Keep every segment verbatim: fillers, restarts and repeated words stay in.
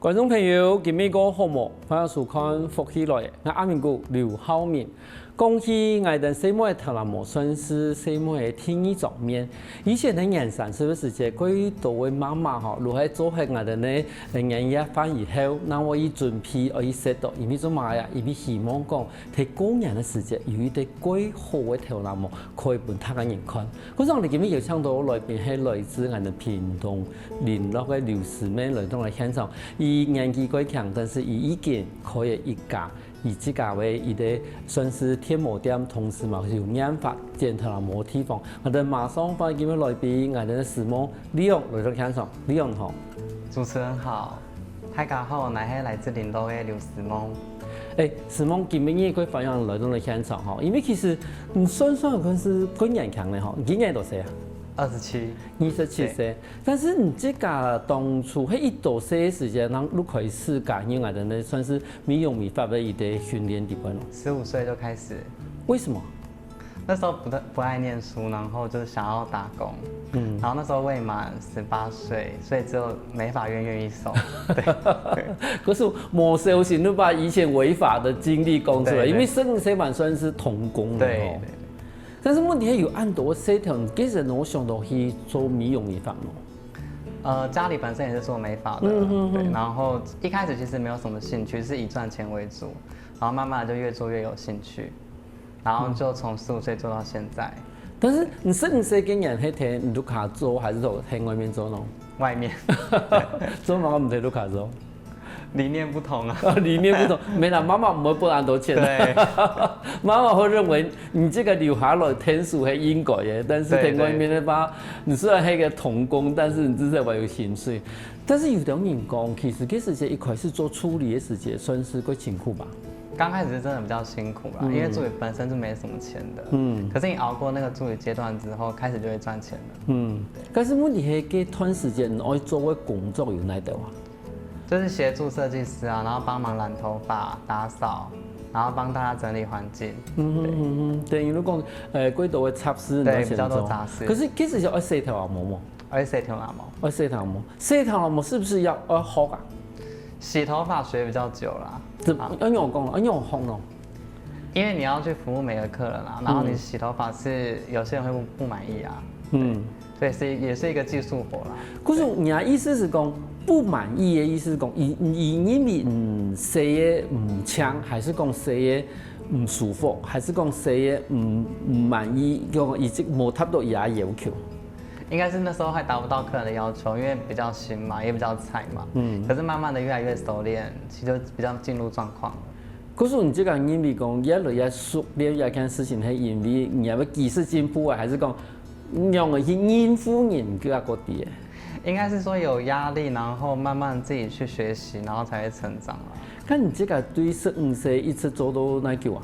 觀眾朋友，今晡日過好無？歡迎收看《福氣來了》，𠊎阿明哥劉浩明。講起𠊎兜細妹个頭那毛，算係細妹个第二張面。以前个年三十个時節，蓋多个媽媽吼，就係做好𠊎兜个年夜飯以後，正會去準備，愛去食到，因為做麼个啊？因為希望講，在過年个時節，有一垤蓋好个頭那毛，可以分大家人看。故所𠊎兜今晡日邀請到來賓係來自𠊎兜屏東麟洛个劉詩孟來到𠊎兜現場，佢年紀蓋輕，但是佢已經開了一家，佢自家个一垤算係電毛店，同時嘛有染髮、剪頭那毛个地方。𠊎兜馬上歡迎今晡日來賓，𠊎兜个詩孟Leon來到現場。Leon好。主持人好，大家好，𠊎係來自麟洛个劉詩孟。欸，詩孟，今晡日蓋歡迎來到𠊎兜現場吼，因為其實你算算看係蓋年輕个吼，你今年幾多歲啊？二十七。二十七歲。對。但是你自家當初係幾多歲个時節，正就開始加入𠊎兜个算係美容美髮个一垤訓練地方咯？十五歲就開始。為什麼？那時候不太，不愛念書，然後就是想要打工。嗯。然後那時候未滿十八歲，所以只有美髮院願意收。對。可是無小心就把以前違法的經歷講出來，對，對。因為十五歲嘛算是童工了吼。對，對，對。但是問題係有恁多个事情，其實我想到去做美容美髮咯。呃，家裡本身也是做美髮的，嗯，嗯，嗯。對，然後一開始其實沒有什麼興趣，是以賺錢為主，然後慢慢地就越做越有興趣。 然後就從十五歲做到現在。但是你十五歲該年該垤，你屋下做還係在外面做呢？外面。做麼个毋在屋下做？理念不同啊。理念不同，無啦，媽媽毋會分恁多錢。對。媽媽會認為你這個留下來𢯭手係應該个，但是在外面个話，對，對。你雖然係個童工，但是你至少還有薪水。但是有兜人講，其實這時節一開始做助理个時節，算係較辛苦吧？ 剛開始是真的比較辛苦啦，嗯。因為助理本身是沒什麼錢的。嗯。可是你熬過那個助理階段之後，開始就會賺錢了。嗯。對。但是問題係，該段時間你愛做个工作有哪兜啊？就是協助設計師啊，然後幫忙染頭髮、打掃，然後幫大家整理環境。嗯，對。嗯，嗯，等於講，呃，較多个雜事你愛先做。對，比較多雜事。可是其實就愛洗頭啊，毛毛。愛洗頭那毛。愛洗頭那毛，洗頭那毛是不是要，要學啊？洗頭髮學比較久啦。這，啊。要仰講，要仰學呢？因為你要去服務每個客人啦，然後你洗頭髮是，嗯。有些人會不，不滿意啊。嗯。對，所以也是一個技術活啦。可是你的意思是講，不滿意的意思是講，佢，佢認為，嗯，洗个毋淨，還是講洗个毋舒服，還是講洗个毋，毋滿意，講已經無達到佢个要求？ 應該是那時候還達不到客人的要求，因為比較新嘛，也比較菜嘛。嗯。可是慢慢地越來越熟練，其實就比較進入狀況了。可是你這個認為講越來越熟練這件事情，係因為你个技術進步啊，還是講仰仔去應付人家个个體？應該是說有壓力，然後慢慢自己去學習，然後才會成長啦。那你這個對十五歲一直做到哪久啊？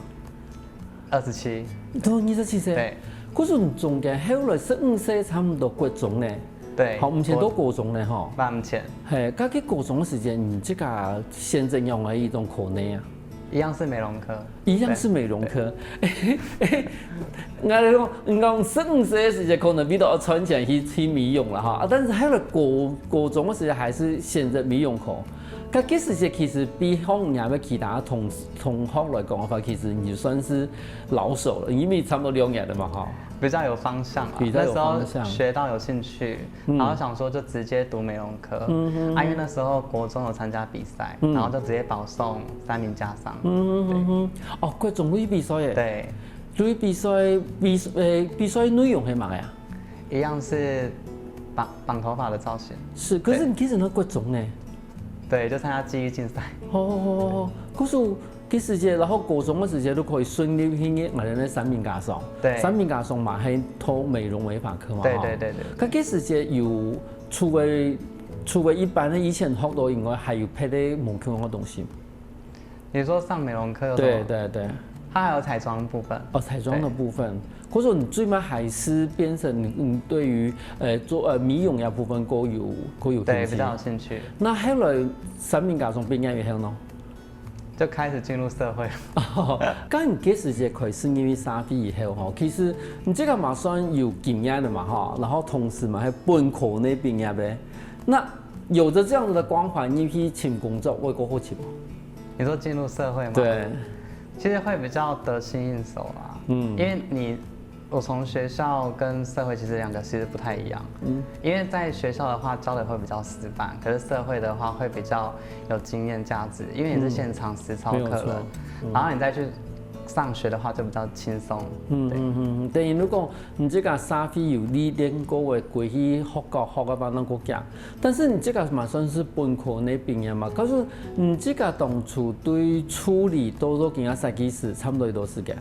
二十七。到二十七歲。對。可是你中間後來十五歲差不多國中呢。對，好，毋曾到高中呢吼。國，毋曾。嘿，該个高中个時間，你這個選擇仰仔一種科呢啊？一樣是美容科。一樣是美容科。對。𠊎來講，你講十五歲个時間，可能為了愛賺錢去，去美容了哈。啊，但是後來高，高中个時間還是選擇美容科。 該，該時節其實比方若个其他同，同學來講个話，其實你就算是老手了，因為差不多六年了嘛，哈。比較有方向啦，比較有方向。那時候學到有興趣，嗯。然後想說就直接讀美容科。嗯哼。啊，因為那時候國中有參加比賽，嗯。然後就直接保送三名家商。嗯哼，對。嗯哼。哦，國中有比賽耶。對。有比賽，比，呃，比賽內容係麼个啊？一樣是綁，綁頭髮的造型。是，可是你其實那國中呢？對。 對，就參加技藝競賽。好，好，好，好。可是該時節，然後高中个時節都可以順利去念𠊎兜个三民家商。對。三民家商嘛，係讀美容美髮科嘛，對，吼。對，對，對。該，該時節有除了，除了一般个以前學到以外，還有別个無共樣个東西？你說上美容科有什麼？對，對，對。它還有彩妝部分。哦，彩妝的部分。對。或者你最尾還是變成你，你對於，呃，做，呃，美容這部分較有，較有興趣。對，比較有興趣。那後來三民家商畢業以後呢？就開始進入社會。哦，該你該時節開始入去社會以後吼，其實你這個嘛算有經驗了嘛吼，然後同時嘛還本科那畢業个。那有着這樣子的光環，你去尋工作，會過好尋嗎？你說進入社會嗎？對，其實會比較得心應手啦。嗯因為你我从学校跟社会其实两个其实不太一样。嗯，因为在学校的话教的会比较死板，可是社会的话会比较有经验价值，因为你是现场实操没有错课了，然后你再去上学的话就比较轻松。嗯嗯嗯，等於如果你這個社會有歷練過个，過去學校學个話，那个講，但是你這個嘛算是本科那畢業嘛，可是你這個當初對助理到做今个設計師差不多幾多時間？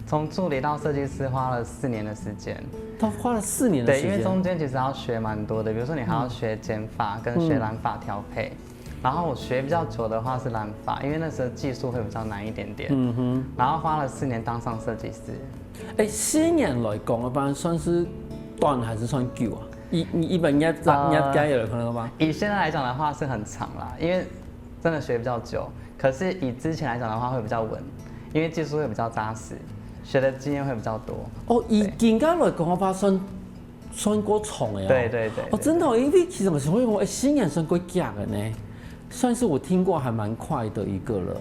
从助理到设计师花了四年的时间。他花了四年的时对，因为间。中间其实要学蛮多的，比如说你还要学减法跟学染发调配。然后我学比较久的话是染发，因为那时候技术会比较难一点点。嗯哼，然后花了四年当上设计师。哎，四年來講个話，算是短還是算久啊？一你一般業界呃業界有可能吧？以现在来讲的话是很长啦，因为真的学比较久。可是以之前来讲的话会比较稳，因为技术会比较扎实，学的经验会比较多。哦，以今个來講个話，算算過長个哦。对对对哦，真的哦，因為其實我想講，哎，四年算過遽个呢，算是我聽過還蠻快的一個了。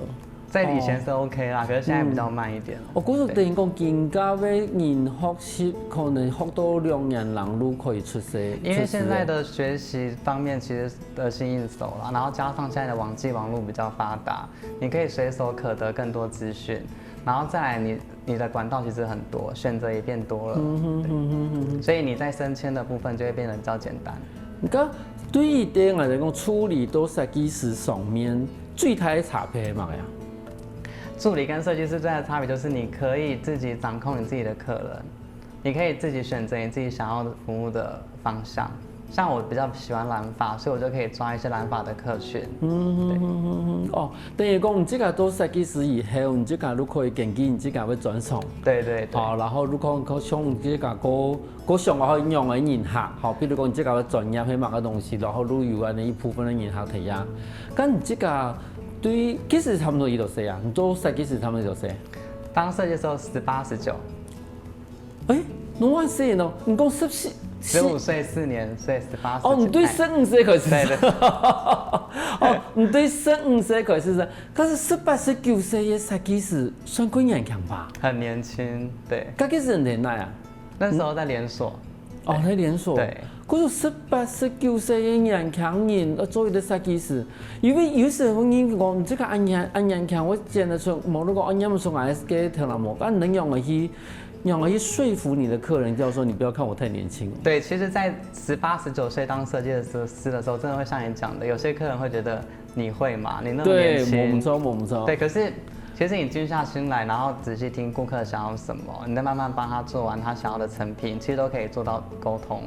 在以前是 OK 啦，可是现在比较慢一点。我故所等於講，今个个人學習可能學到兩年零就可以出社，因为现在出社的学习方面其实得心应手啦，然后加上现在的网际网络比较发达，你可以随手可得更多资讯，然后再来你你的管道其实很多，选择也变多了。嗯哼嗯哼嗯哼。所以你在升迁的部分就会变得比较简单。你看，對於對我來講，助理到設計師上面最大的差別係麼个呀？助理跟设计师最大的差别就是你可以自己掌控你自己的客人，你可以自己选择你自己想要服务的方向。像我比较喜欢染发，所以我就可以抓一些染发的客群。嗯，哦，等於講你自家做設計師以後，你自家就可以根據你自家个專長，对对对，好，然後如果像你自家个个想法，好用个人客，好，比如講你自家个專業係麼个東西，然後就有恁呢一部分个人客提啊。但你自家對，其實差不多幾多歲啊？你做設計師差不多幾多歲？当设计师十八十九，哎，你還細呢，你講十四，十五岁四年，所以十八哦，你對十五歲開始，对对，哦，你對十五歲開始係，可是十八、十九歲个設計師算過年輕吧？很年轻，对，該个時年代啊，那时候在连锁。哦，在连锁。对。可是十八、十九歲个年輕人，呃，做一个設計師，因為有時候人講，你這个恁年恁年輕，會剪得出，無如果恁年出來个頭腦無，但能用个去，用个去說服你的客人，叫做你不要看我太年輕。对，其实，在十八、十九岁当设计师的时候，真的会像你讲的，有些客人会觉得你会嘛，你那么年对，轻，没错，没错。对，可是其实你静下心来，然后仔细听顾客想要什么，你再慢慢帮他做完他想要的成品，其实都可以做到沟通，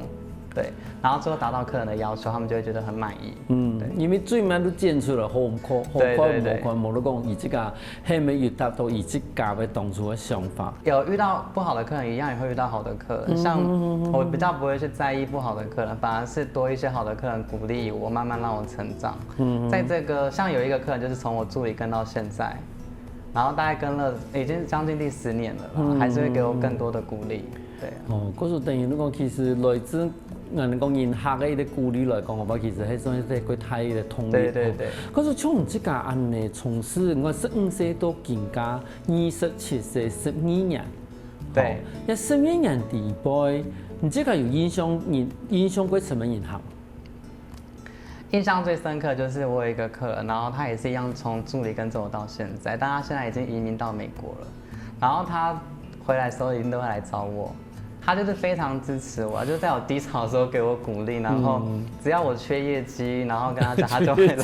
对，然后最后达到客人的要求，他们就会觉得很满意。嗯，因为最慢都剪出来好看，好看对对对无看，无你讲，伊自家还没有达到伊自家个当初个想法。有遇到不好的客人，一样也会遇到好的客人。像我比较不会去在意不好的客人，反而是多一些好的客人鼓励我，慢慢让我成长。在这个像有一个客人，就是从我助理跟到现在，然后大概跟了已经将近第十年了啦，还是会给我更多的鼓励。对。哦，可是等于你讲，其实来自人讲人客个一个鼓励来讲个话，其实还算是一个大个动力。对对对。可是像你自家安尼，从事我十五岁到今家二十七岁，十二年。对。那十二年底背，你自家有印象，你印象过什么人客？印象最深刻就是我有一个客人，然后他也是一样从助理跟着我到现在，但他现在已经移民到美国了。然后他回来的时候一定都会来找我，他就是非常支持我，就在我低潮的时候给我鼓励，然后只要我缺业绩，然后跟他讲，他就会来，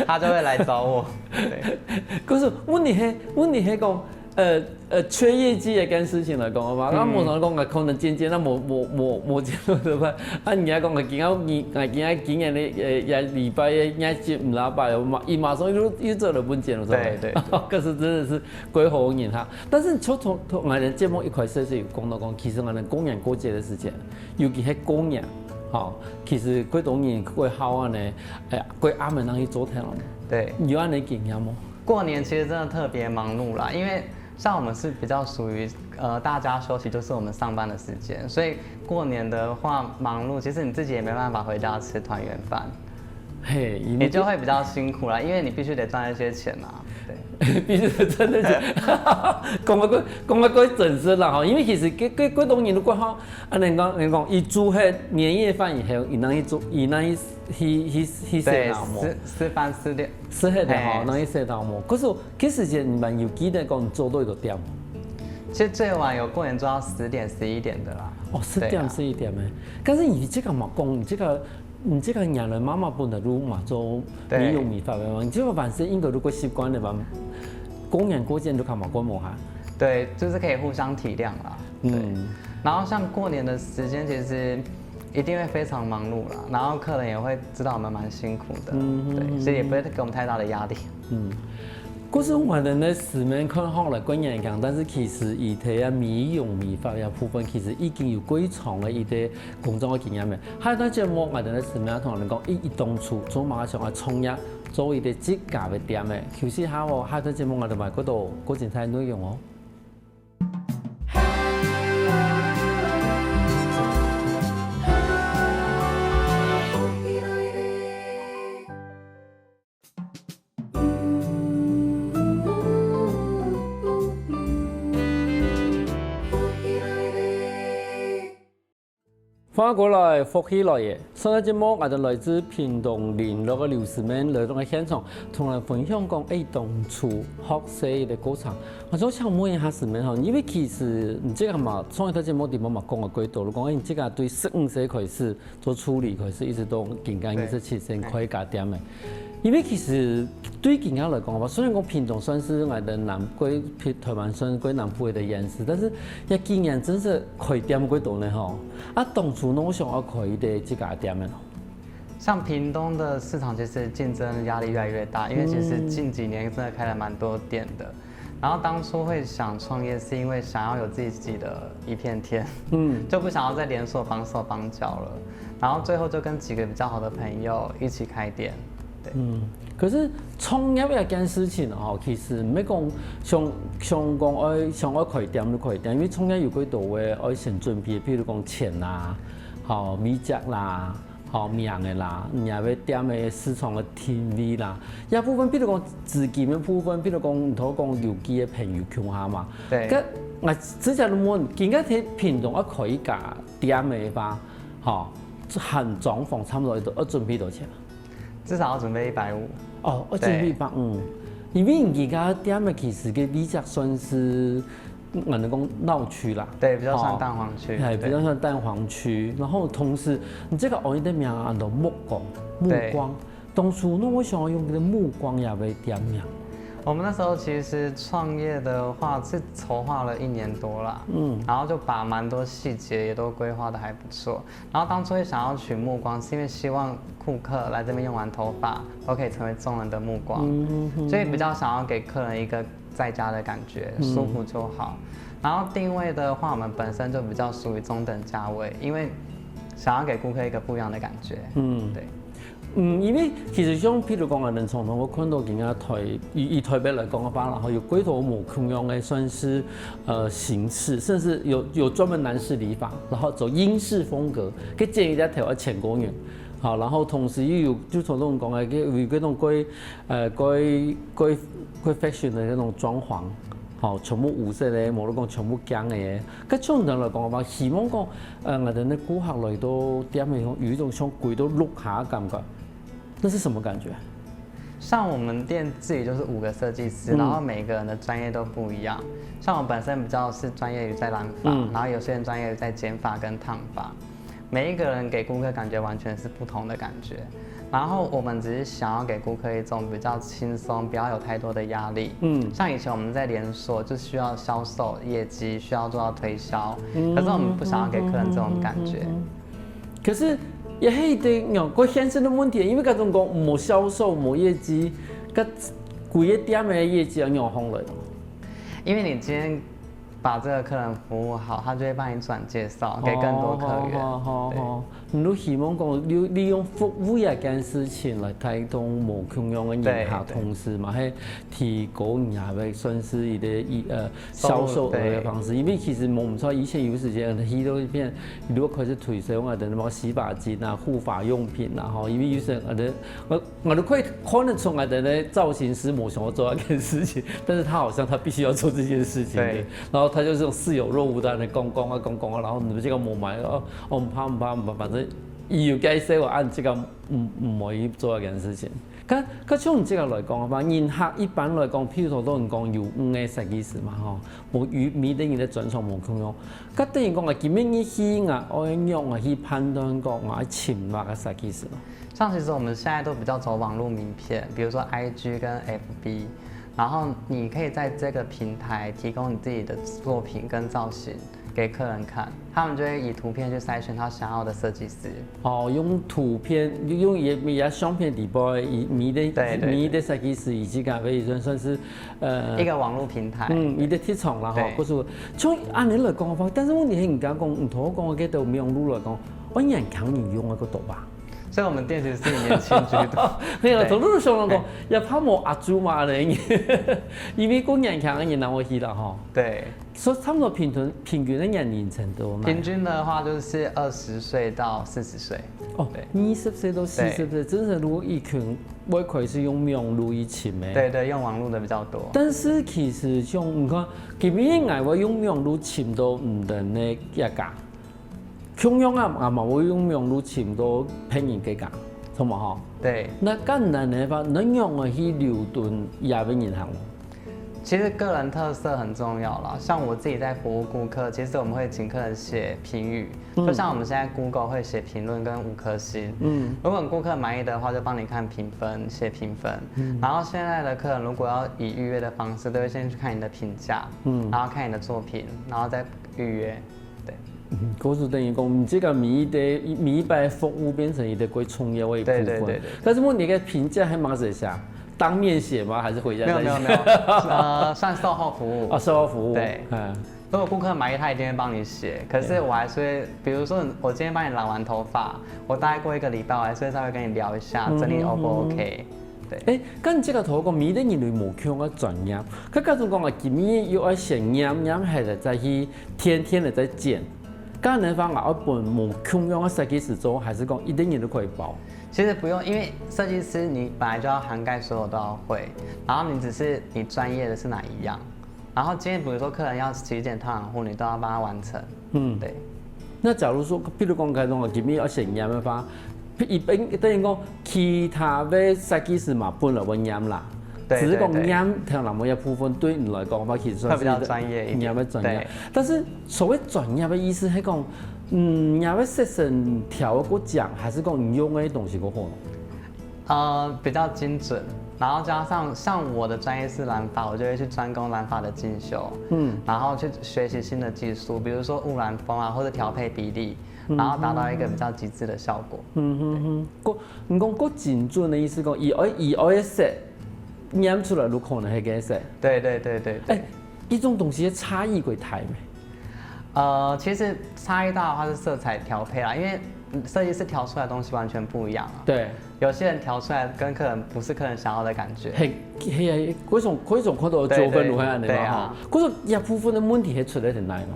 他就会来找我。对，可是问题是，问题是讲，呃呃，缺业绩这件事情来讲个话，那我常讲个可能渐渐，那我我我我这样怎么办？啊，你还讲个今天你，今天今年的呃，也礼拜的，也是唔礼拜，马，伊马上又又做了文件了，是吧？对对对。可是真的是过好人哈。但是从从从俺的节目一开始是有讲到讲，其实俺的过年过节的时间，尤其是过年，吼，其实过多年过好啊呢，哎，过阿门那去做天了。对。有恁个经验吗？过年其实真的特别忙碌啦，因为像我们是比较属于呃大家休息就是我们上班的时间，所以过年的话忙碌，其实你自己也没办法回家吃团圆饭，嘿，你就会比较辛苦啦，因为你必须得赚一些钱嘛。对，必须真的是，讲个过讲个过真实啦吼，因为其实过过过冬年如果吼，啊，人讲人讲，一煮迄年夜饭以后，伊能去煮，伊能去去去去洗对，脑膜，吃吃饭吃点，吃迄个吼，嘿能去洗脑膜。可是其实你们有记得讲做到一个点吗？其实最晚有过年做到十点十一点的啦。哦，十点对啊十一点咩？但是你这个嘛讲，你这个你这个原来妈妈本来就嘛做对美容美发的嘛，你这个晚上应该如果习惯的话，过年过节都看嘛过无哈。对，就是可以互相体谅啦。对，嗯，然后像过年的时间，其实一定会非常忙碌啦，然后客人也会知道我们蛮辛苦的，嗯对，所以也不会给我们太大的压力。嗯。可是我们的市面看好来过年讲，但是其实伊睇啊美容美发个部分，其实已经有几长的一个工作的经验了。还有节目，我们的市面同人讲，一一当初做马上啊创业，做一个自家的店的，休息下哦，下个节目我们买过多过精彩内容哦。 欢迎过来，福氣來了！上个節目，𠊎兜來自屏東麟洛个劉詩明來到个現場，同𠊎分享講，誒，當初學生个過程。𠊎想請問一下詩明吼，因為其實你這个嘛，上一條節目裡面嘛講个幾多，講誒，你這个對十五歲開始做助理，開始一直到今年二十七歲開家店个。因為其實對今年來講个話，雖然講屏東算是𠊎兜南部，屏台灣算是最南部个縣市，但是這幾年真是開店幾多呢吼。 啊，當初仰會想愛開一个自家店个咯？像屏東的市场其实竞争压力越来越大，因为其实近几年真的开了蛮多店的。然后当初会想创业，是因为想要有自己的一片天，嗯，就不想要再连锁绑手绑脚了。然后最后就跟几个比较好的朋友一起开店，对。嗯，可是創業這件事情吼，其實毋係講像像講愛想愛開店就開店，因為創業有幾多个愛先準備，譬如講錢啦，吼，物件啦，吼，名个啦，你个店个市場个定位啦，這部分，譬如講資金个部分，譬如講你頭講有幾个朋友共下嘛，对。該𠊎直接問，今个在屏東愛開一家店个話，吼，含裝潢差不多要準備多少錢啊？至少要準備一百五。哦，要準備一百五，因為你家店个其實个位置算是，嗯，講鬧區啦，对，比较算哦蛋黄区。哎，比对较算蛋黄区。然后同时，你這个安个名安到目光，目对光，當初仰會想要用這个目光這个店名？我们那时候其实创业的话是筹划了一年多啦，嗯然后就把蛮多细节也都规划的还不错。然后当初会想要取目光，是因为希望顾客来这边用完头发都可以成为众人的目光，嗯哼所以比较想要给客人一个在家的感觉，嗯舒服就好。然后定位的话，我们本身就比较属于中等价位，因为想要给顾客一个不一样的感觉。嗯对。嗯，因為其實像譬如講啊，人常常會看到今个台以以台北來講个話，然後有幾多無共樣个算是呃形式，甚至有有專門男士理髮，然後走英式風格，个建議在台灣前公園。好，然後同時又有就像恁講个，有有這種過呃過過過 fashion 的那種裝潢，好，全部五色的，無論講全部金的，个像人來講个話，希望講呃，𠊎兜个顧客來到店个時候，有一種像歸到屋下个感覺，那是什麼感覺？像我们店自己就是五个设计师，嗯然后每个人的专业都不一样。像我本身比较是专业于在染发，嗯然后有些人专业于在剪发跟烫发，每一个人给顾客感觉完全是不同的感觉。然后我们只是想要给顾客一种比较轻松，不要有太多的压力。嗯像以前我们在连锁就需要销售业绩，需要做到推销，嗯可是我们不想要给客人这种感觉。可是也係一个个现实个问题，因為該種講無銷售、無業績，該規个店个業績要仰般來？因为你今天把这个客人服务好，他就会帮你转介绍给更多客源。哦好好好对好，你都希望講利利用服務這件事情來帶動無共樣个人客，對，對。同時嘛，係提高人家个算是一個一呃銷售額个方式，因為其實無毋著，以前有時間去到一片，如果開始推銷啊，等於講洗髮精啊、護髮用品啊，吼，因為有時候啊，等我我都可以看得出來，等於造型師無想要做這件事情，但是他好像他必須要做這件事情的，對。然後他就是用似有若無的講講啊講講啊，然後你們這個沒買哦，哦，毋怕毋怕毋怕，反正 佢有介紹我，啊，這個毋毋會做這件事情。該該像你這個來講个話，人客一般來講，譬如說，都人講有五個設計師嘛，吼，無有每個人个專長無共樣。該等於講啊，今日你去啊，愛仰啊去判斷講啊，尋哪個設計師咯？像其實我們現在都比較走網絡名片，比如說 I G 跟 F B，然後你可以在這個平台提供你自己的作品跟造型。 給客人看，他們就會以圖片去篩選他想要的設計師。哦，用圖片，用也也相片底背，以你的對對你的設計師以及咖啡算算是呃一個網絡平台。嗯，你的特長啦吼，對可是像按你來講个話，但是問題係你剛剛講，你頭講个都美容露來講，我眼看你用个个多吧？所以我們店其實是以年輕居多。沒有，對頭路上講，也怕無阿朱嘛呢，因為過年看个人拿我去了吼。對，所以差不多平均平均的年齡層都嘛。平均的話就是二十歲到四十歲。哦對，二十歲到四十歲，真係如果一群會開始用網路一群咩？對對，用網路的比較多。但是其實像你看，今日我會用網路尋到毋同个一家，共樣啊，啊嘛會用網路尋到別人个家，同嘛吼？對，那簡單个話，你仰會去留等這个人行？其實個人特色很重要啦，像我自己在服務顧客，其實我們會請客人寫評語，嗯就像我們現在 Google 會寫評論跟五顆星，嗯如果你顧客滿意的話，就幫你看評分，寫評分。然後現在的客人如果要以預約的方式，都會先去看你的評價，嗯然後看你的作品，然後再預約。對，嗯，故所等於講，你這个每一个每一擺服務變成一个最重要个一部分。對對對對但是問題个評價還蠻少寫，當面寫嗎？還是回家再寫？沒有沒有沒有，呃，算售後服務。啊，售后服务。對嗯，如果顧客滿意，他一定會幫你寫。可是我還是會，比如說我今天幫你染完頭髮，我大概過一個禮拜，我還是會稍微跟你聊一下，整理O 不 OK？對。誒，該你這个頭講，每个人都無共樣个專業，佢假如講啊，今日又愛選染，染下來再去天天个再剪，該你个方法愛分無共樣个設計師做，還是講一个人都可以包？其實不用，因為設計師你本來就要涵蓋所有都要會，然後你只是你專業的是哪一樣，然後今天比如說客人要洗剪燙染護，你都要幫他完成。嗯，對。那假如說，譬如講開始啊，今日愛選染个話，一般等於講其他个設計師嘛，本來會染啦，對只是講對對染頭那麼一部分，對你來講个話，其實算是會比較專業一點染个專業對。但是所謂專業个意思，係講，嗯，染个色水調个過強，還是講你用个東西過好？呃，比較精準。然後加上像我的專業是染髮，我就會去專攻染髮的進修，嗯然後去學習新的技術，比如說霧染風啊，或者調配比例，然後達到一個比較極致的效果。嗯哼哼，過你講過精準个意思講，佢愛佢愛个色染出來，有可能係个色。對對對對對。誒，一種東西个差異會大咩？呃，其實差異大的話是色彩調配啦，因為嗯設計師調出來的東西完全不一樣啊。對，有些人調出來跟客人不是客人想要的感覺。係係啊，該種該種看到糾紛如何安尼嘛對對對啊吼，該種一部分个問題係出來在哪呢？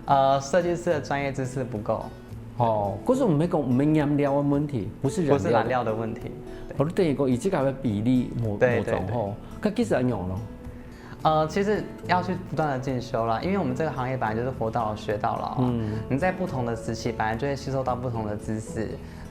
呃，設計師的專業知識不夠。哦，該種毋係講毋係染料个問題，不是染料的。不是染料的問題。我都等於講，佢這个个比例無無對對掌好，該其實安樣咯。呃，其實要去不斷的進修啦，因為我們這個行業本來就是活到老學到老啊。嗯你在不同的時期，本來就會吸收到不同的知識，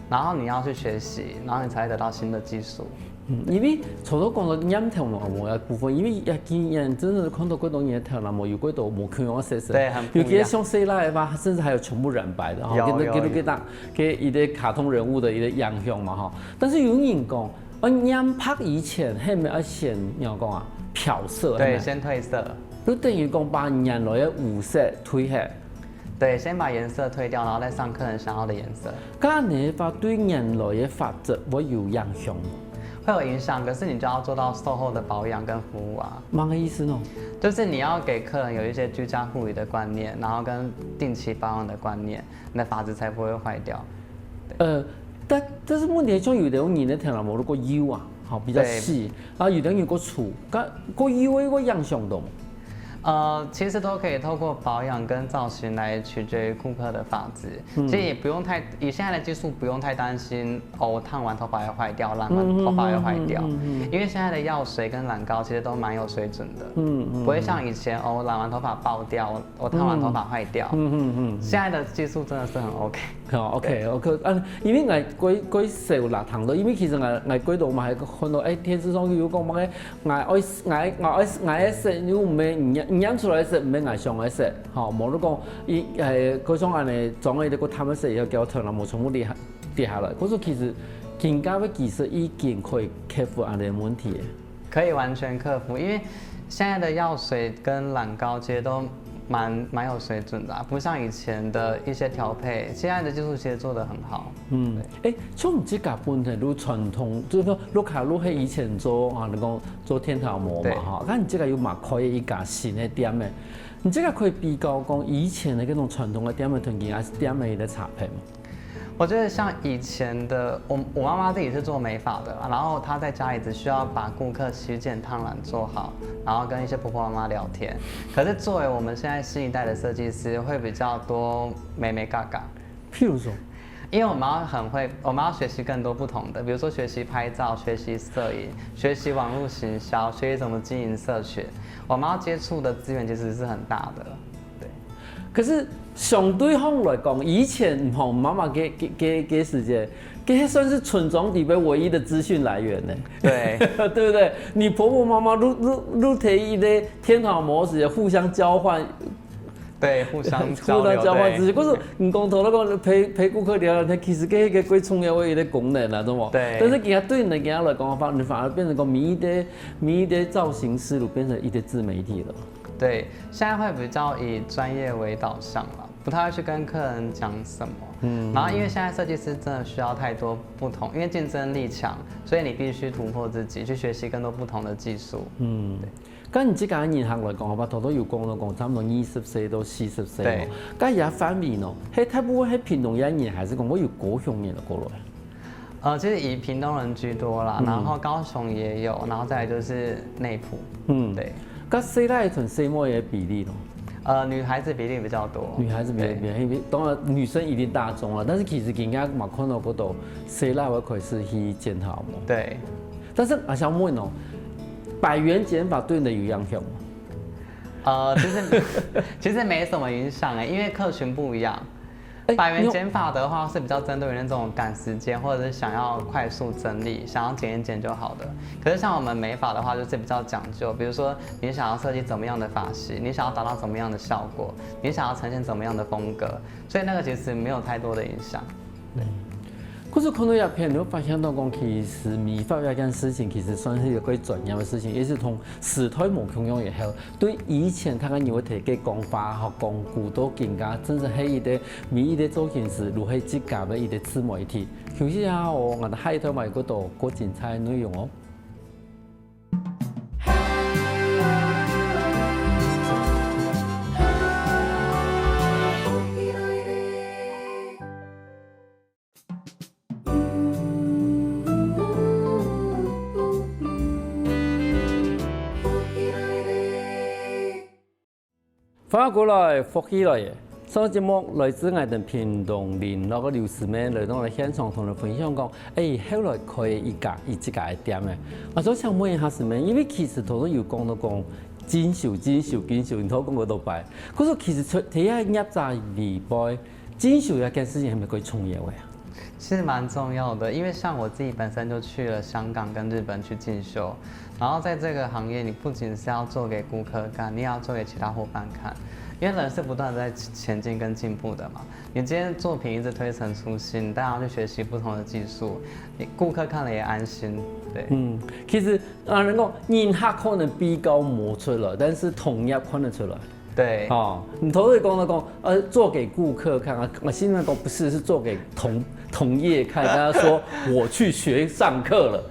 然後你要去學習，然後你才會得到新的技術。嗯，因為頭頭講到染頭毛个部分，因為也今年真的看到幾多年頭那麼有幾多無共樣个色水，對很不一樣尤其是像細倈个話，甚至還有全部染白的哈，有跟有有跟跟大跟一个卡通人物的一个樣向嘛哈。但是有人講，哦，染白以前係毋係愛先，你要講啊，漂色，對，係毋係？先褪色。就等於講把原來个烏色褪忒。對，先把顏色褪掉，然後再上客人想要的顏色。該你个話對原來个髮質會有影響無？會有影響，可是你就要做到售後的保養跟服務啊。麼个意思呢？就是你要給客人有一些居家護理的觀念，然後跟定期保養的觀念，你的髮質才不會壞掉。呃，但但是問題像有的人个頭那毛如果幼啊，好比較細，然後有的人有个粗，該个幼个个影響到。呃，其实都可以透过保养跟造型来取决于顾客的发质。其实也不用太，以现在的技术不用太担心哦，烫完头发会坏掉，染完头发会坏掉，因为现在的药水跟染膏其实都蛮有水准的，嗯，不会像以前哦染完头发爆掉，哦烫完头发坏掉，嗯嗯嗯，现在的技术真的是很 OK。 好，OK，OK，啊，因為𠊎過過少啦，聽到，因為其實𠊎𠊎過多嘛，還看到，哎，電視上有講麼个，𠊎愛𠊎𠊎愛𠊎个色，又毋係你認出來个色，毋係𠊎想个色，吼，無如講，伊誒，過像恁呢，裝个一個他們色以後，叫頭那毛全部跌下跌下來。可是其實，今个个技術已經可以克服恁呢个問題。可以完全克服，因为现在的药水跟染膏其实都蛮蛮有水准的、啊，不像以前的一些调配，现在的技术其实做得很好。嗯，哎，像你自家本身都傳統，就是說，如果如果以前做啊，你講做天桃模嘛哈，那你自家又嘛開一家新的店呢？你自家可以比較講以前的那種傳統的店的環境，還是店的一个差別嗎？我觉得像以前的我，我妈妈自己是做美发的啦，然后她在家里只需要把顾客洗剪烫染做好，然后跟一些婆婆妈妈聊天。可是作为我们现在新一代的设计师，会比较多美美嘎嘎。譬如说，因为我们要很会，我们要学习更多不同的，比如说学习拍照、学习摄影、学习网络行销、学习怎么经营社群。我们要接触的资源其实是很大的。可是相對上來講，以前吼媽媽个个个个時節，个算是村庄裡邊唯一的資訊來源呢。对，對不對？你婆婆媽媽都都都提一个天桃模式，互相交換。对，互相互相交換資訊，可是你講頭那个陪陪顧客聊聊天，其實个个最重要的一个功能啊，對嗎？對。但是今天對你來講，反你反而變成講每一个每一个造型師都變成一个自媒體了。对，现在会比较以专业为导向了。不太会去跟客人讲什么。嗯，然后因为现在设计师真的需要太多不同，因为竞争力强，所以你必须突破自己，去学习更多不同的技术。嗯，跟你自家个人客來講，好吧，頭頭有講到講，差不多二十歲到四十歲，对，該也範圍呢，係大部分係屏東个人，還是講會有高雄人過來？呃，其实以屏东人居多啦，然后高雄也有，然后再来就是内埔。嗯，对。該細倈同細妹个比例呢？呃，女孩子比例比较多。女孩子比例比例，当然女生一定大众了，但是其实今天嘛看到个都細倈会开始去剪头毛。对。但是阿想问哦，百元剪发对你的有影响吗？呃，其实其实没什么影响哎，因为客群不一样。百元剪发的话是比较针对于那种赶时间，或者是想要快速整理，想要剪一剪就好的。可是像我们美发的话，就是比较讲究，比如说你想要设计怎么样的发型，你想要达到怎么样的效果，你想要呈现怎么样的风格，所以那个其实没有太多的影响。对。可是看到一篇，你会发现到讲，其实美发这件事情其实算是一个最专业的事情，也是同时代无共样以后，对以前大家认为个讲法和讲古到今家，真是黑一个每一个造型师，如黑自家的一个自媒体。休息一下哦，我们下一段嘛有个多过精彩的内容哦。欢迎过来，福氣來了！上節目來自𠊎等屏東麟洛个劉詩妹來到了現場同你分享講，欸，後來開一家佢自家个店欸。啊，所以想問一下詩妹，因為其實頭先有講到講，進修、進修、進修，你頭講過多擺，可是其實在在業者裡背，進修這件事情係毋係較重要个啊？ 其实蛮重要的，因为像我自己本身就去了香港跟日本去进修，然后在这个行业，你不仅是要做给顾客看，你也要做给其他伙伴看，因为人是不断的在前进跟进步的嘛。你今天作品一直推陈出新，你当然要去学习不同的技术，你顾客看了也安心。对，嗯，其实啊，能够人客可能比较摸出来，但是同业看得出来。 对，哦，你头先讲到讲，呃，做给顾客看啊，我现在讲不是，是做给同同业看，跟他说我去学上课了。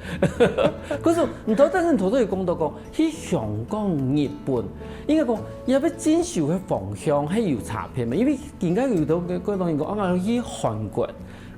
可是你头，但是你头先有讲到讲，去香港、日本，应该讲也要进修个方向，还有差别嘛？因为人家有的个个人讲啊，去韩国。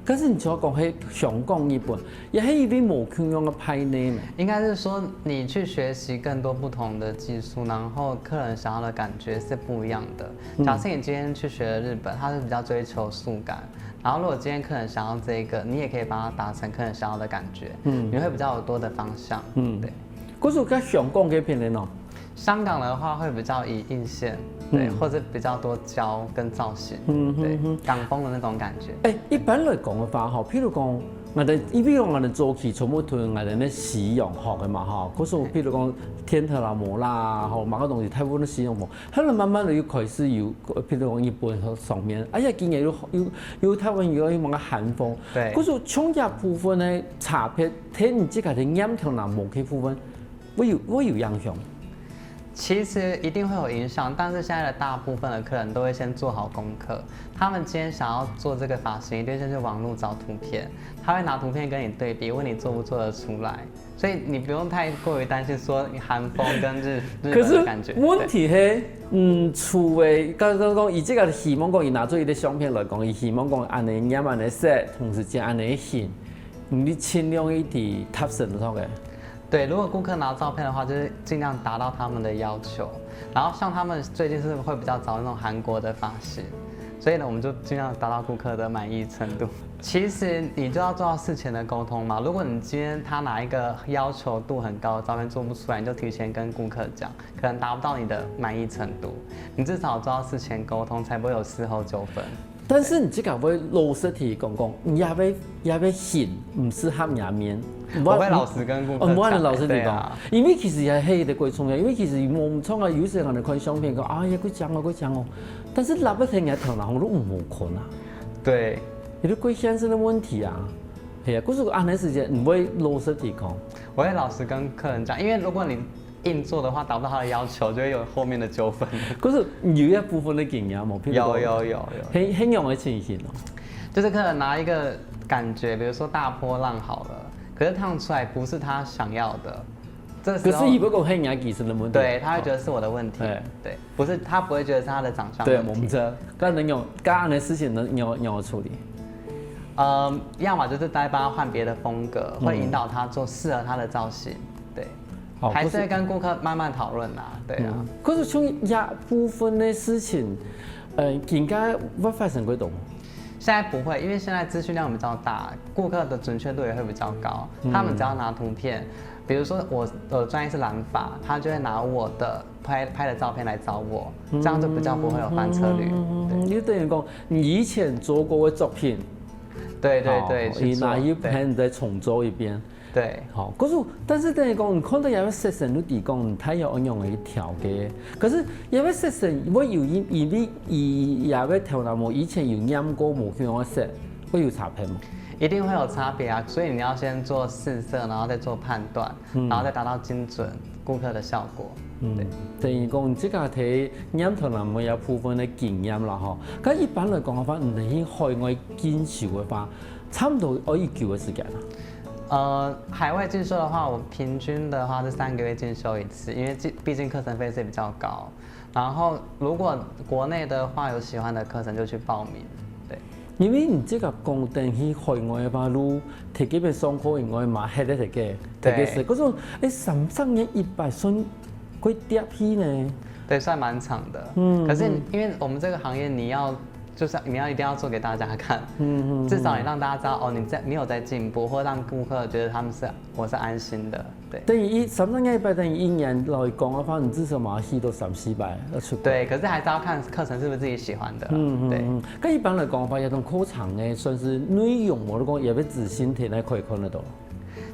可是你就講係香港、日本，也係因為無共樣个派系咩？應該是說你去學習更多不同的技術，然後客人想要的感覺是不一樣的。嗯。假設你今天去學了日本，它是比較追求速感，然後如果今天客人想要這個，你也可以幫他達成客人想要的感覺，嗯。你會比較有多的方向。嗯。對。可是在香港這片呢？香港的話會比較以硬線，對，嗯。或者比較多膠跟造型，嗯，對，嗯，嗯。港風的那種感覺。欸，一般來講个話吼，譬如講，𠊎兜，比如講𠊎兜早期全部同𠊎兜个西洋學个嘛吼，可是譬如講天后啦、無啦吼，麼个東西大部分都西洋風，後來慢慢个又開始有，譬如講日本上面，哎呀，今年又又又台灣有麼个韓風，對。可是像這部分个差別，在你自家个染頭那模个部分，會有會有影響。其實一定會有影響，但是現在的大部分的客人都會先做好功課。他們今天想要做這個髮型，一定先去網路找圖片，他會拿圖片跟你對比，問你做不做得出來。所以你不用太過於擔心說韓風跟日日本的感覺。可是問題係，嗯，除非剛剛講，以這個希望講，以拿出一個相片來講，以希望講恁呢染恁呢色，同時間恁呢型，你盡量一點貼身上个。 對，如果顧客拿照片的話，就是盡量達到他們的要求。然後像他們最近是會比較找那種韓國的髮型，所以呢，我們就盡量達到顧客的滿意程度。其實你就要做到事前的溝通嘛。如果你今天他拿一個要求度很高的照片做不出來，你就提前跟顧客講，可能達不到你的滿意程度，你至少做到事前溝通，才不會有事後糾紛。 但是你自家會老實地講講，你這个這个型毋適合若面。我會老實跟顧客講，哦，你會老實地講，對啊。因為其實也係一個過程啊，因為其實無毋錯啊，有些人看相片講，哎呀，過靚哦，過靚哦，但是拿不定人頭那紅都無可能啊。對。有个過現實的問題啊，係啊，可是恁呢時間你會老實地講。我會老實跟客人講，因為如果你 硬做的話，達不到他的要求，就會有後面的糾紛。可是你有一部分的經驗無？譬如講，有有有有。很很容易情形哦。就是客人拿一個感覺，比如說大波浪好了，可是燙出來不是他想要的，這時候可是如果很容易其實能不能對，他會覺得是我的問題，哎。對，不是，他不會覺得是他的長相問題。對，我們這，該能用，該樣的事情能用用處理。嗯，要麼就是再幫他換別的風格，會引導他做適合他的造型，對。 好，還是會跟顧客慢慢討論啦，對啊。嗯，可是像這部分的事情，呃，應該會發生過多嗎？現在不會，因為現在資訊量比較大，顧客的準確度也會比較高。嗯。他們只要拿圖片，比如說我我專業是染髮，他就會拿我的拍拍的照片來找我，這樣就比較不會有翻車率。嗯，對。就等於講，你以前做過的作品，對對對，哦，去做，你拿一片再重做一遍。對。 對。好，可是，但是等於講，你看到這个色線，你知講，你大約愛仰般去調个。可是，這个色線會有因，因為以這个頭那毛以前有染過無共樣个色，會有差別嗎？一定會有差別啊，所以你要先做試色，然後再做判斷，嗯。然後再達到精準顧客的效果。嗯，對。等於講，你自家在染頭那毛這部分的經驗啦，吼。該一般來講个話，你去海外進修个話， 差不多愛幾久个時間啊？呃，海外進修的話，我平均的話是三個月進修一次，因為畢畢竟課程費是比較高。然後如果國內的話有喜歡的課程就去報名，對。因為你這个講等去海外个話，你在該片上課以外嘛，還得在該，在該食。對。可是，欸，三十年一擺算過貼去呢。對，算蠻長的。嗯，可是因為我們這個行業，你要 就是你要一定要做給大家看，嗯嗯，至少你讓大家知道哦，你在你有在進步，或讓顧客覺得他們是我是安心的，對。等於一三十年一擺，等於一年來講个話，你至少嘛要去到三四擺要出國。對，可是還是要看課程是不是自己喜歡的啦，嗯嗯，對。嗯，該一般來講个話，這種課程呢，算是內容，我如果也會仔細聽，還可以看得到。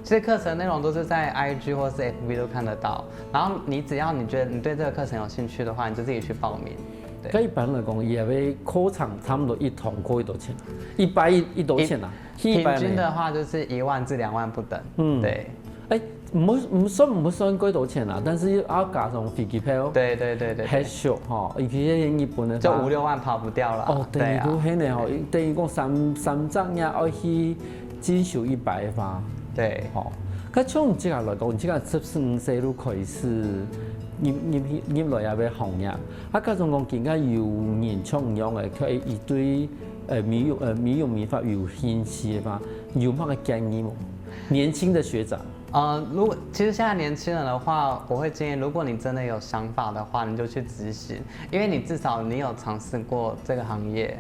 其實課程內容都是在I G或是F B都看得到，然後你只要你覺得你對這個課程有興趣的話，你就自己去報名。對。該一般來講，這个課程差不多一堂課幾多錢啊？一擺幾多錢啊？一擺呢？平均的話就是一萬至兩萬不等。嗯。對。欸，毋好，毋算，毋算幾多錢啊，但是要加上飛機票，對對對對對。還俗吼，尤其是日本个話，就五六萬跑不掉了。哦，等於，對啊。都係呢吼，對。等於講三，三隻月愛去 進修一擺个話。對。吼，該從你自家來講，你自家十四五歲就開始入入去入來這个行業，啊，該種講更加有人像你樣个，佢一對呃，美容呃美容美发有兴趣个话，有么个建议无？年轻的学长，呃，如果其实现在年轻人的话，我会建议，如果你真的有想法的话，你就去执行，因为你至少你有尝试过这个行业。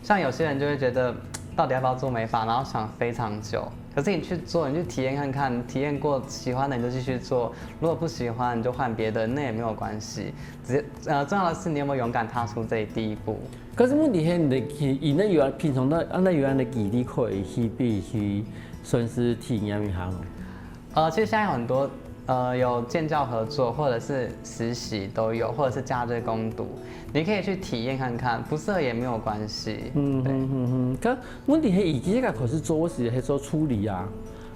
像有些人就会觉得，到底要不要做美发，然后想非常久。可是你去做，你去体验看看，体验过喜欢的你就继续做，如果不喜欢你就换别的，那也没有关系。只呃，重要的是你有没有勇敢踏出这一第一步。可是问题是，你的以那有平常的啊，那有安的毅力可以去必须算是体验一下咯。呃，其实现在有很多呃有建教合作或者是实习都有，或者是假日攻读，你可以去体验看看，不适合也没有关系。嗯嗯嗯嗯，可问题是，以及这个可是做我是还做助理啊。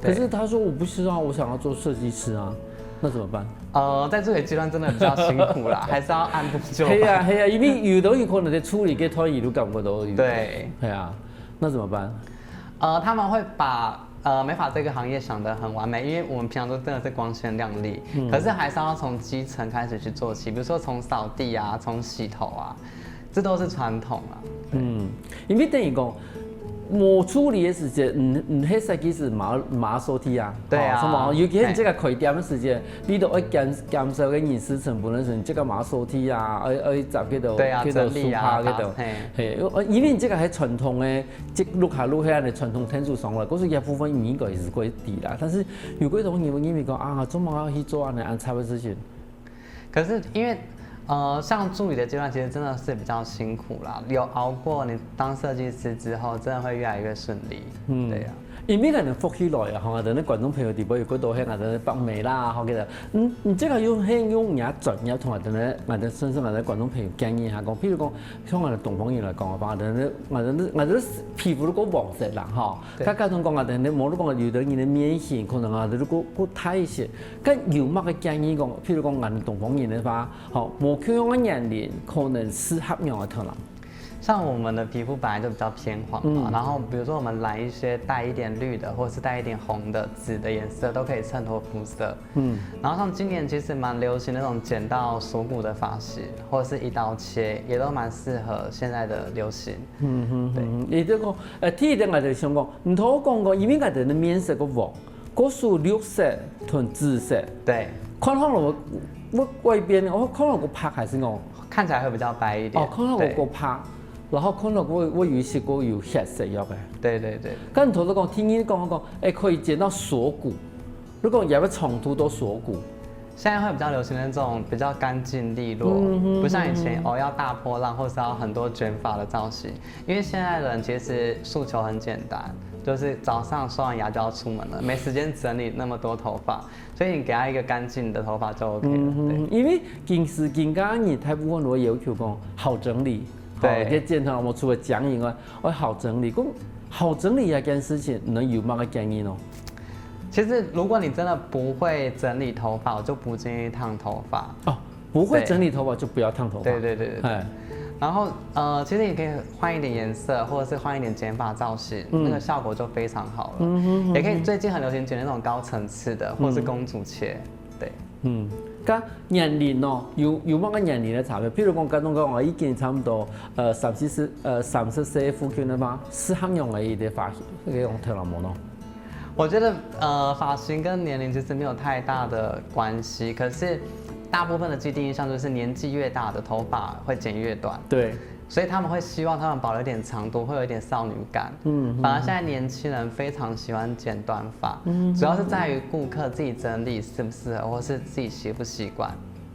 可是他说我不是啊，我想要做设计师啊，那怎么办？呃，在这个阶段真的比较辛苦啦，还是要按部就班。系啊系啊，因为有的人可能在处理个团队都感觉到有。对，系啊，那怎么办？呃，他们会把呃美发这个行业想得很完美，因为我们平常都真的是光鲜亮丽，可是还是要从基层开始去做起，比如说从扫地啊，从洗头啊，这都是传统啊。嗯，因为等于讲，无处理个时节，嗯嗯，黑色其实马马手提啊，对啊什么，尤其是这个开店个时节，你都要减减少个饮食成本个时，这个马手提啊，要要找个都对啊，去到整理啊，书趴个都，嘿，嘿，因为这个还传统个，这路下路下个传统天主上来，可是一部分应该是过低啦，但是有个东西我认为讲啊，做么要去做安尼安插个事情？可是因为。呃，像助理的阶段，其实真的是比较辛苦啦。有熬过，你当设计师之后，真的会越来越顺利。嗯，对呀。因为可能福气来啊，哈，等那观众朋友底部有个多黑啊，等北美啦，好个的，嗯，你这个用黑用人家专业同啊，等那啊，等甚至啊，等观众朋友建议哈，讲，譬如讲，像我们东方人来讲的话，等那啊，等那啊，等皮肤如果黄色啦，哈，他刚刚讲啊，等那无如果有的人的面型可能啊，如果过太一些，更有么个建议讲，譬如讲，俺东方人的话。 好，无共样个年龄，可能适合样个头脑。像我们的皮肤本来就比较偏黄嘛，然后比如说我们染一些带一点绿的，或者是带一点红的、紫的颜色，都可以衬托肤色。嗯，然后像今年其实蛮流行那种剪到锁骨的发型，或者是一刀切，也都蛮适合现在的流行。嗯哼，对，也就讲，呃，第一点，我就想讲，你头讲过，因为我的面色个黄， 个是绿色同紫色。对，看好了我我外边，我看好个白还是我？看起来会比较白一点。哦，看好我个白，然后看好我我有一些个有血色要个。对对对。刚头都讲，听你讲讲，哎，可以剪到锁骨，如果也要长度到锁骨。现在会比较流行那种比较干净利落，不像以前哦要大波浪或是要很多卷发的造型。 因为现在人其实诉求很简单，就是早上刷完牙就要出门了，没时间整理那么多头发，所以你给他一个干净的头发就 OK 了。对，因为今时今个人大部分都会要求讲好整理，对，个剪头发除了讲以外，要好整理，讲好整理这件事情，能有么个建议呢？其实如果你真的不会整理头发，我就不建议烫头发。哦，不会整理头发就不要烫头发。对对对对。哎，然后呃，其实你可以换一点颜色，或者是换一点剪发造型，那个效果就非常好了。也可以最近很流行剪那种高层次的，或是公主切。对，嗯，个年龄哦，有有么个年龄的差别？譬如讲，刚刚讲啊，已经差不多呃三十四呃三十岁附近的嘛，适合用个一个发型，这个用头发毛呢？ 我觉得呃发型跟年龄其实没有太大的关系，可是大部分的既定印象就是年纪越大的头发会剪越短，对，所以他们会希望他们保留一点长度，会有一点少女感。嗯，反而现在年轻人非常喜欢剪短发，主要是在于顾客自己整理适不适合，或是自己习不习惯。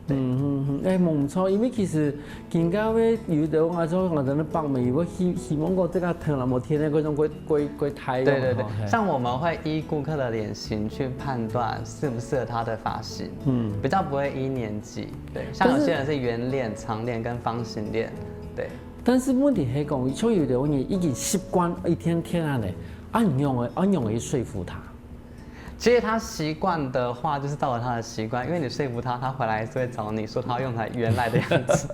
嗯嗯嗯，哎，没错，因为其实今个月有的我说我真的北美，我希希望过这个头那么天天各种过过过太阳。对对对，像我们会依顾客的脸型去判断适不适合他的发型，嗯，比较不会依年纪。对，像有些人是圆脸、长脸跟方形脸，对。但是问题是讲，像有的人已经习惯一天天啊呢，啊你用啊你用去说服他。 其实他习惯的话，就是照着他的习惯，因为你说服他，他回来还是会找你说他用他原来的样子。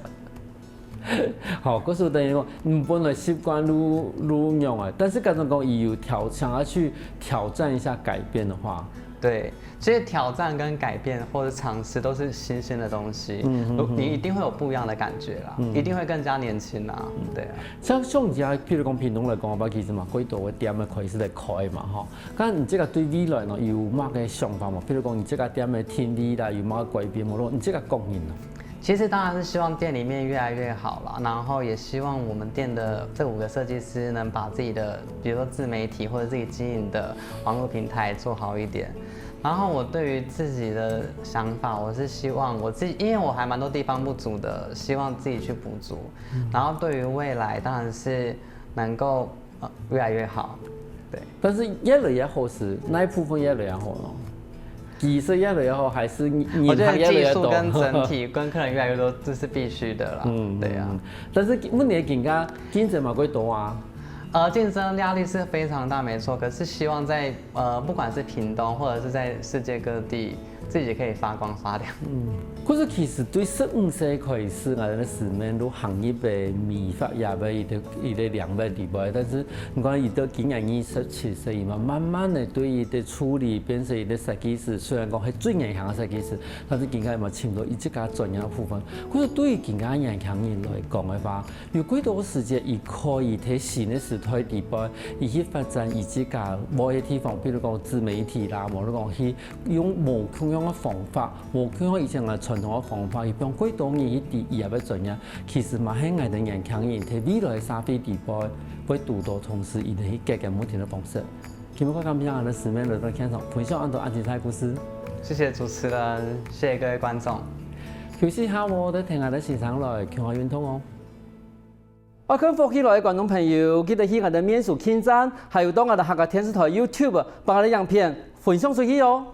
好，可是等于说，你本来习惯如如用啊，但是刚刚讲有挑想要去挑战一下改变的话，对，其实挑战跟改变或者尝试都是新鲜的东西，嗯哼哼，你一定会有不一样的感觉啦，嗯，一定会更加年轻啦，对啊。像像你家，譬如讲屏东来讲，我其实嘛，几多个店个开始来开嘛，吼。但你这个对未来呢，有么个想法嘛？譬如讲你这个店个定位啦，有么个改变无？你这个个人呢？其实当然是希望店里面越来越好啦，然后也希望我们店的这五个设计师能把自己的，比如说自媒体或者自己经营的网络平台做好一点。然后我对于自己的想法，我是希望我自己，因为我还蛮多地方不足的，希望自己去补足。然后对于未来，当然是能够呃越来越好。对，但是越来越好是哪一部分越来越好呢？技术越来越好，还是人我觉得还越来越多？技术跟整体跟客人越来越多，这是必须的啦。嗯，对啊。但是问题更加竞争嘛，过多啊。呃，竞争压力是非常大，没错。可是希望在呃，不管是屏东或者是在世界各地，自己可以发光发亮。嗯，可是其实对十五岁开始，我个市面都行业个美发也个一个一个两百里边，但是你看，伊到今年二十七岁嘛，慢慢的对伊个处理变成一个设计师，虽然讲系最年轻个设计师，但是今年嘛，差不多一直个专业部分。可是对于今年年轻人来讲个话，有几多个时间，伊可以在新个时代里边，伊去发展伊自家某个地方，比如讲自媒体啦，或者讲去用无共样个方法，无共样以前个传统个方法，去用几多年去知伊个专业，其实嘛，系𠊎等年轻人在未来社会里边会堵到同时，伊等去解决问题个方式。今日个感谢俺个师妹来到现场，分享恁多恁精彩个故事。谢谢主持人，谢谢各位观众。休息下哦，再听俺个先生来，共下运动哦。 愛看福氣來个觀眾朋友，記得去𠊎等面書網站，還有到𠊎等客家電視台YouTube，把𠊎等影片分享出去哦。